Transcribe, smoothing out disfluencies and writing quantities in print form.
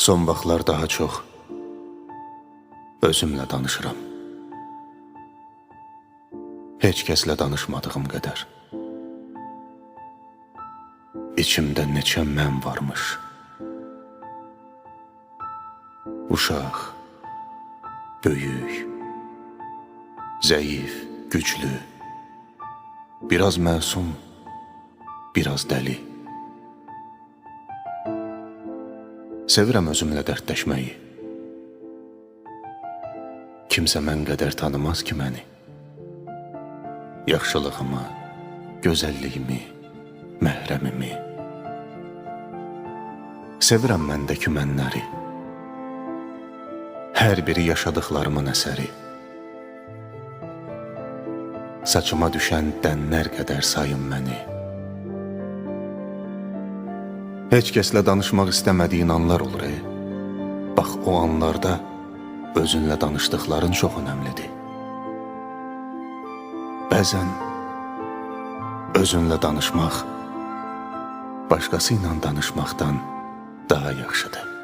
Son vaxtlar daha çox özümlə danışıram. Heç kəslə danışmadığım qədər. İçimdə neçə mən varmış. Uşaq, böyük, zəif, güclü, biraz məsum, biraz dəli. Sevirəm özümlə dərdləşməyi. Kimsə mən qədər tanımaz ki məni. Yaxşılığımı, gözəlliyimi, məhrəmimi. Sevirəm məndəki mənləri. Hər biri yaşadıklarımın əsəri. Saçıma düşən dənlər qədər sayın məni. Heç kəslə danışmaq istəmədiyin anlar olur. Bax o anlarda özünlə danışdıqların çox önəmlidir. Bəzən özünlə danışmaq başqası ilə danışmaqdan daha yaxşıdır.